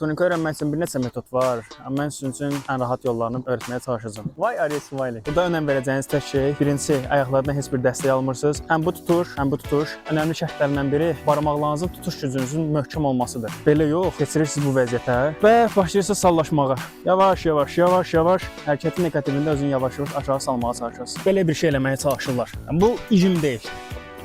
Tunika öyrənmək üçün bir neçə metod var, amma mən sizin üçün ən rahat yollarını öyrətməyə çalışacağam. Why are you smiling? Burada önəm verəcəyiniz tək şey, birincisi, ayaqlardan heç bir dəstək almırsınız. Həm bu tutuş, həm bu tutuş. Önəmli şərtlərindən biri barmaqlarınızın tutuş gücünüzün möhkəm olmasıdır. Belə yox, keçirirsiniz bu vəziyyətə və başlayırsınız sallaşmağa. Yavaş, yavaş, yavaş, yavaş hərəkətin negativində özünü yavaş-yavaş aşağı salmağa çalışırsınız. Belə bir şey eləməyə çalışırlar. Yəni, bu icim deyil.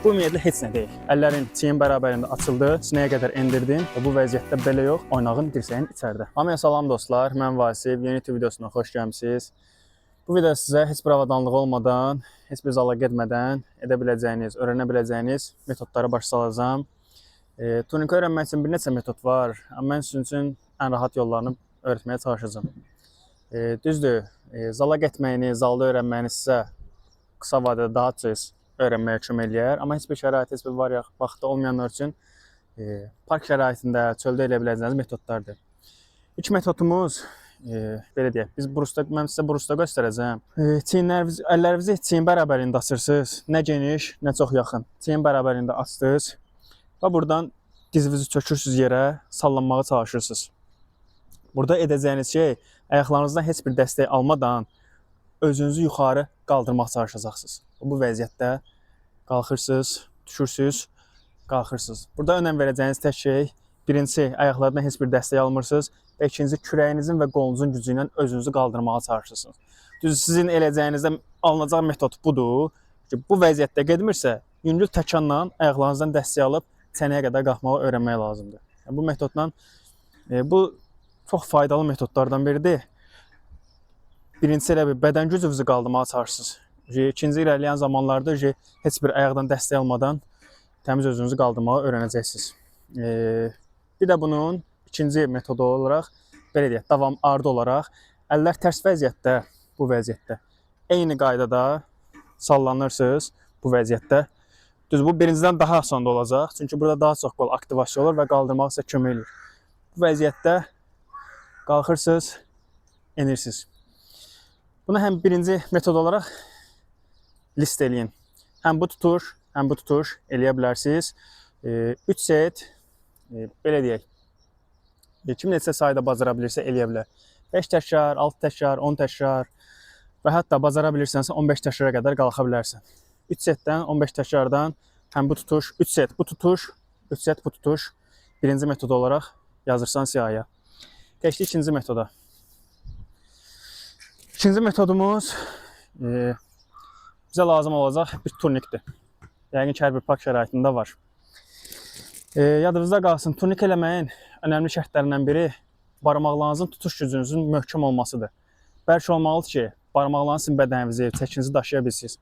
Bu ümumiyyətlə heç nə deyil. Əllərin çiyin bərabərində açıldı, sinəyə qədər endirdin və bu vəziyyətdə belə yox, oynağın dirsəyin içəridə. Hamıya salam dostlar, mən Vasif. Yeni YouTube videosuna xoş gəlmisiniz. Bu video sizə heç bir avadanlığı olmadan, heç bir zala getmədən edə biləcəyiniz, öyrənə biləcəyiniz metodları başa salacağam. Tunika öyrənmək üçün bir neçə metod var, amma mən sizin üçün ən rahat yollarını öyrətməyə çalışacağam. Düzdür, zala getməyini, zalda öyrənməyini sizə qısa vadədə daha tez öyrənməyə kömək eləyər. Amma heç bir şərait, heç bir var vaxtı olmayanlar üçün park şəraitində, çöldə eləyə biləcəyiniz metodlardır. İlk metodumuz belə deyək, biz brusda, mən sizə brusda göstərəcəm. Çiyinlərinizi, əllərinizi çiyin bərabərliyində açırsınız. Nə geniş, nə çox yaxın. Çiyin bərabərliyində açdınız və buradan dizinizi çökürsüz yerə, sallanmağa çalışırsınız. Burada edəcəyiniz şey ayaqlarınızdan heç bir dəstək almadan özünüzü yuxarı qaldırmaq çalışacaqsınız. Bu vəziyyətdə qalxırsınız, düşürsüz, qalxırsınız. Burada önəm verəcəyiniz tək şey birincisi ayaqlardan heç bir dəstək almırsınız və ikincisi kürəyinizin və qolunuzun gücü ilə özünüzü qaldırmağa çalışırsınız. Düz sizin eləcəyinizdə alınacaq metod budur ki, bu vəziyyətdə getmirsə, yüngül təkanla ayaqlarınızdan dəstək alıb çənəyə qədər qalxmağı öyrənmək lazımdır. Yəni, bu metodla bu çox faydalı metodlardan biridir. Birincisi elə bir bədən gücünüzü qaldırmağa çalışırsınız. İkinci irəliləyən zamanlarda heç bir ayaqdan dəstək almadan təmiz özünüzü qaldırmağı öyrənəcəksiniz. Bir də bunun ikinci metodu olaraq belə deyək, davam ardı olaraq əllər tərs vəziyyətdə, bu vəziyyətdə eyni qaydada sallanırsınız bu vəziyyətdə. Düz bu birincidən daha asan da olacaq. Çünki burada daha çox qol aktivasiya olur və qaldırmaq sizə kömək eləyir. Bu vəziyyətdə qalxırsınız, enirsiniz. Bunu həm birinci metod olaraq list eləyin. Həm bu tutuş, həm bu tutuş eləyə bilərsiniz. 3 set, belə deyək. Kim neçə sayda bacara bilirsə eləyə bilər. 5 təkrar, 6 təkrar, 10 təkrar və hətta bacara bilirsənsə 15 təkrara qədər qalxa bilərsən. 3 setdən 15 təkrardan həm bu tutuş, 3 set bu tutuş, 3 set bu tutuş birinci metod olaraq yazırsan siyahıya. Keçdik ikinci metoda. İkinci metodumuz bizə lazım olacaq bir turnikdir. Yəqin ki, hər bir park şəraitində var. Yadınızda qalsın, turnik eləməyin önəmli şərtlərindən biri barmaqlarınızın tutuş gücünüzün möhkəm olmasıdır. Bərk olmalıdır ki, barmaqlarınız sizin bədəninizi, çəkinizi daşıya bilsiniz.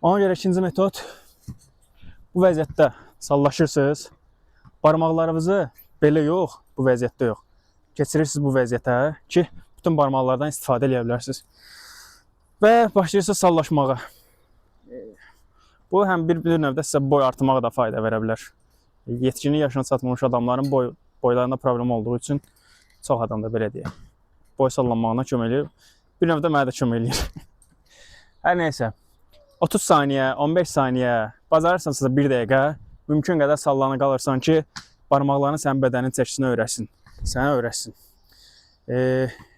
Ona görə ikinci metod bu vəziyyətdə sallaşırsınız. Barmaqlarınızı belə yox, bu vəziyyətdə yox. Keçirirsiniz bu vəziyyətə ki, bütün barmaqlardan istifadə eləyə bilərsiniz. Və başlayırsınız sallaşmağa. Bu həm bir növdə sizə boy artımağa da fayda verə bilər. Yetkinlik yaşına çatmamış adamların boylarında problem olduğu üçün çox adam da belə deyək. Boy sallanmağına kömək eləyir. Bir növdə mənə də kömək eləyir. Hər nəysə. 30 saniyə, 15 saniyə, bacarırsansa da 1 dəqiqə mümkün qədər sallanı qalırsan ki, barmaqların sənin bədənin çəkisinə öyrəşsin. Sənə öyrəşsin.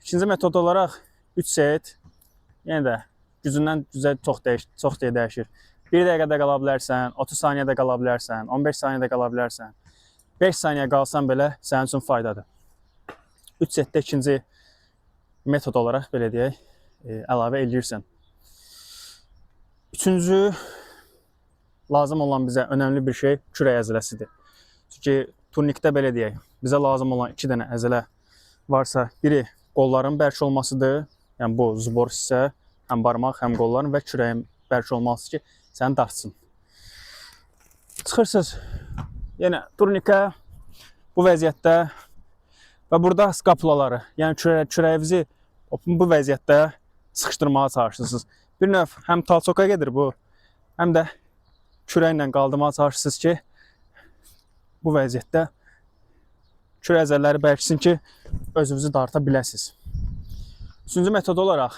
İkinci metod olaraq 3 set, yenə də gücündən gücə çox deyə dəyişir. 1 dəqiqədə qala bilərsən, 30 saniyədə qala bilərsən, 15 saniyədə qala bilərsən. 5 saniyə qalsan belə sənin üçün faydadır. 3 setdə ikinci metod olaraq belə deyək, əlavə eləyirsən. Üçüncü lazım olan bizə önəmli bir şey kürək əzələsidir. Çünki turnikdə belə deyək, bizə lazım olan iki dənə əzələ varsa, biri qolların bərk olmasıdır. Yəni bu zbor hissə, həm barmaq, həm qolların və kürəyin bərk olması ki, səni dartsın. Çıxırsınız yenə turnikə bu vəziyyətdə və burada skapulaları, yəni kürəyinizi bu vəziyyətdə sıxışdırmağa çalışırsınız. Bir növ həm talçoka gedir bu, həm də kürəklə qaldırmağa çalışırsınız ki, bu vəziyyətdə kürək əzələləri bərksin ki, özünüzü darta biləsiniz. Üçüncü metod olaraq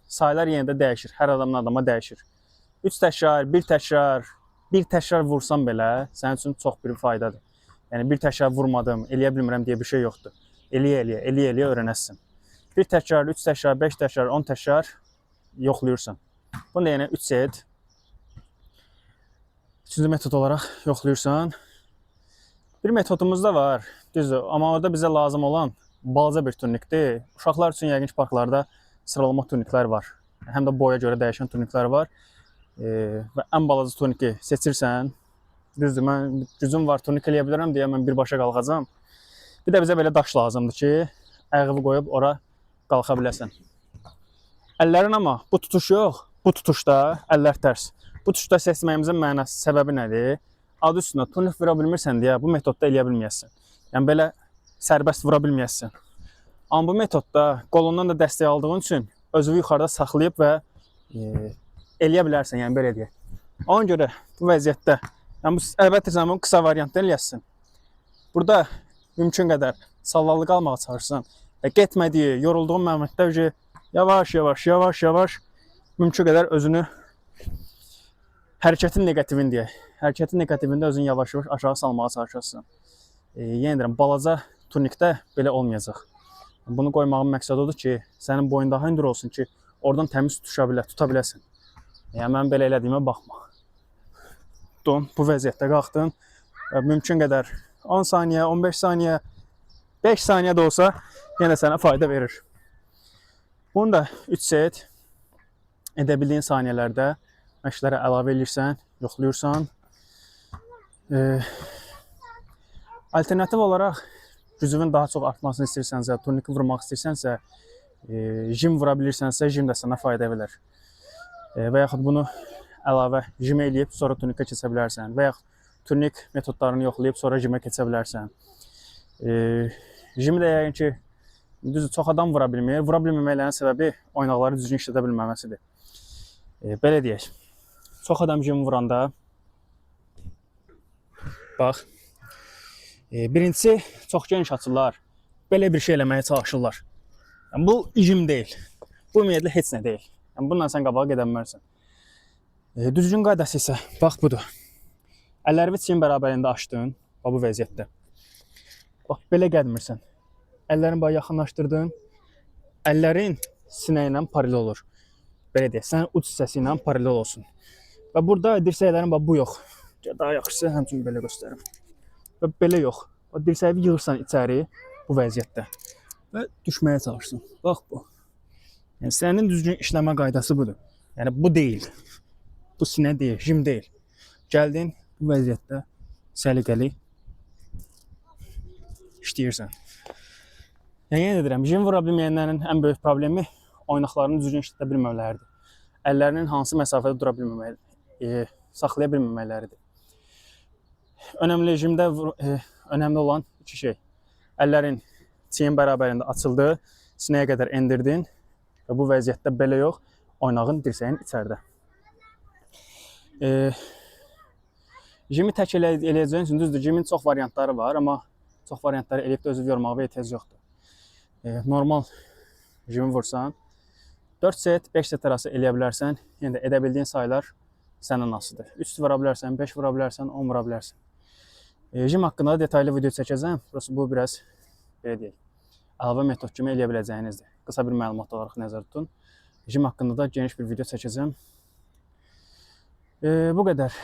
saylar yenə də dəyişir. Hər adamdan adama dəyişir. 3 təkrar, 1 təkrar, 1 təkrar vursan belə sənin üçün çox bir faydadır. Yəni bir təkrar vurmadım, eləyə bilmirəm deyə bir şey yoxdur. Eləyə-eləyə, eləyə-eləyə öyrənəsən. Bir təkrar, 3 təkrar, 5 təkrar, 10 təkrar yoxlayırsan. Bunu da yenə 3 set. Üçüncü metod olaraq yoxlayırsan. Bir metodumuz da var. Düzdür, amma orada bizə lazım olan balaca bir turnikdir. Uşaqlar üçün yəqin ki, parklarda sıralama turniklər var. Həm də boya görə dəyişən turniklər var. Və ən balaca turniki seçirsən. Düzdür, mən gücüm var, turnik eləyə bilərəm deyə mən birbaşa qalxacam. Bir də bizə belə daş lazımdır ki, ayağını qoyub ora qalxa biləsən. Əllərin amma bu tutuş yox, bu tutuşda əllər tərs. Bu tutuşda seçməyimizin mənası, səbəbi nədir? Adı üstündə turnik vura bilmirsən deyə bu metodda eləyə bilməyəsən. Yəni belə sərbəst vura bilməyəsən. Amma bu metodda qolundan da dəstək aldığın üçün özünü yuxarıda saxlayıb və eləyə bilərsən, yəni belə deyək. Ona görə bu vəziyyətdə, yəni bu əlbəttə sən bunu qısa variantda eləyəsən. Burada mümkün qədər sallalı qalmağa çalışırsan və getmədiyi, yorulduğun momentdə ki, yavaş yavaş, yavaş yavaş mümkün qədər özünü hərəkətin neqativini deyək. Hərəkətin neqativində özünü yavaş yavaş aşağı salmağa çalışırsan. Yenə deyirəm, balaca turnikdə belə olmayacaq. Bunu qoymağın məqsədi odur ki, sənin boyun daha hündür olsun ki, oradan təmiz tutuşa bilə, tuta biləsən. Yəni mən belə elədiyimə baxma. Tutdun, bu vəziyyətdə qalxdın və mümkün qədər 10 saniyə, 15 saniyə, 5 saniyə də olsa yenə sənə fayda verir. Bunu da 3 set edə bildiyin saniyələrdə məşqlərə əlavə eləyirsən, yoxlayırsan. Alternativ olaraq gücünün daha çox artmasını istəyirsənsə, turniki vurmaq istəyirsənsə, jim vura bilirsənsə, jim də sənə fayda verər. Və yaxud bunu əlavə jim eləyib sonra turnikə keçə bilərsən və yaxud turnik metodlarını yoxlayıb sonra jimə keçə bilərsən. Jimi də yəqin ki, düzdür, çox adam vura bilmir. Vura bilməməklərinin səbəbi oynaqları düzgün işlədə bilməməsidir. Belə deyək. Çox adam jim vuranda bax, birincisi çox geniş açırlar. Belə bir şey eləməyə çalışırlar. Yəni, bu jim deyil. Bu ümumiyyətlə heç nə deyil. Yəni bununla sən qabağa gedə bilməzsən. Düzgün qaydası isə bax budur. Əllərini çiyin bərabərliyində açdın, bax bu vəziyyətdə. Bax belə gəlmirsən. Əllərini bax yaxınlaşdırdın. Əllərin sinə ilə paralel olur. Belə deyək, sənin uc hissəsi ilə paralel olsun. Və burada dirsəklərin bax bu yox. Daha yaxşısı həmçinin belə göstərim. Və belə yox. O dirsəyi yığırsan içəri bu vəziyyətdə və düşməyə çalışsın. Bax bu. Yəni sənin düzgün işləmə qaydası budur. Yəni bu deyil. Bu sinə deyil, jim deyil. Gəldin bu vəziyyətdə səliqəli işləyirsən. Yəni yenə deyirəm, jim vura bilməyənlərin ən böyük problemi oynaqlarını düzgün işlədə bilməmələridir. Əllərinin hansı məsafədə dura bilməməli, saxlaya bilməmələridir. Önəmli jimdə önəmli olan iki şey. Əllərin çiyin bərabərində açıldı, sinəyə qədər endirdin və bu vəziyyətdə belə yox, oynağın dirsəyin içəridə. Jimi tək eləyəcəyin üçün düzdür, jimin çox variantları var, amma çox variantları eləyib də özü yormağa ehtiyac yoxdur. Normal jimi vursan 4 set, 5 set arası eləyə bilərsən. Yenə də edə bildiyin saylar səndən asılıdır. 3 vura bilərsən, 5 vura bilərsən, 10 vura bilərsən. Jim haqqında da detaylı video çəkəcəm. Burası bu biraz belə deyək, əlavə metod kimi eləyə biləcəyinizdir. Qısa bir məlumat olaraq nəzərdə tutun. Jim haqqında da geniş bir video çəkəcəm. Bu qədər.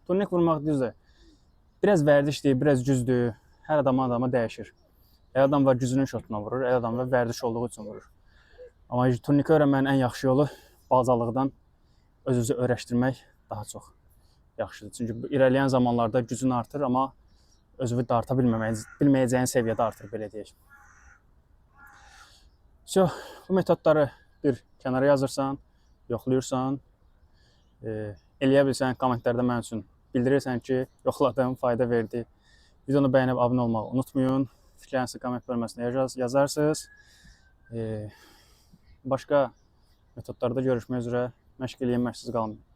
Turnik vurmaq düzdür. Biraz vərdişdir, biraz gücdür. Hər adama dəyişir. Elə adam var gücünün şotuna vurur, elə adam var vərdiş olduğu üçün vurur. Amma turniki öyrənməyin ən yaxşı yolu balacalıqdan öz-özü öyrəşdirmək daha çox yaxşıdır. Çünki bu irəliləyən zamanlarda gücün artır, amma özünü darta bilməyəcəyin səviyyədə artır, belə deyək. So, bu metodları bir kənara yazırsan, yoxlayırsan, eləyə bilsən kommentlərdə mənim üçün bildirirsən ki, yoxladım, fayda verdi. Videonu bəyənib abunə olmağı unutmayın. Fikirlərinizi komment bölməsinə yazarsınız. Başqa metodlarda görüşmək üzrə, məşq eləyin, məşqsiz qalmayın.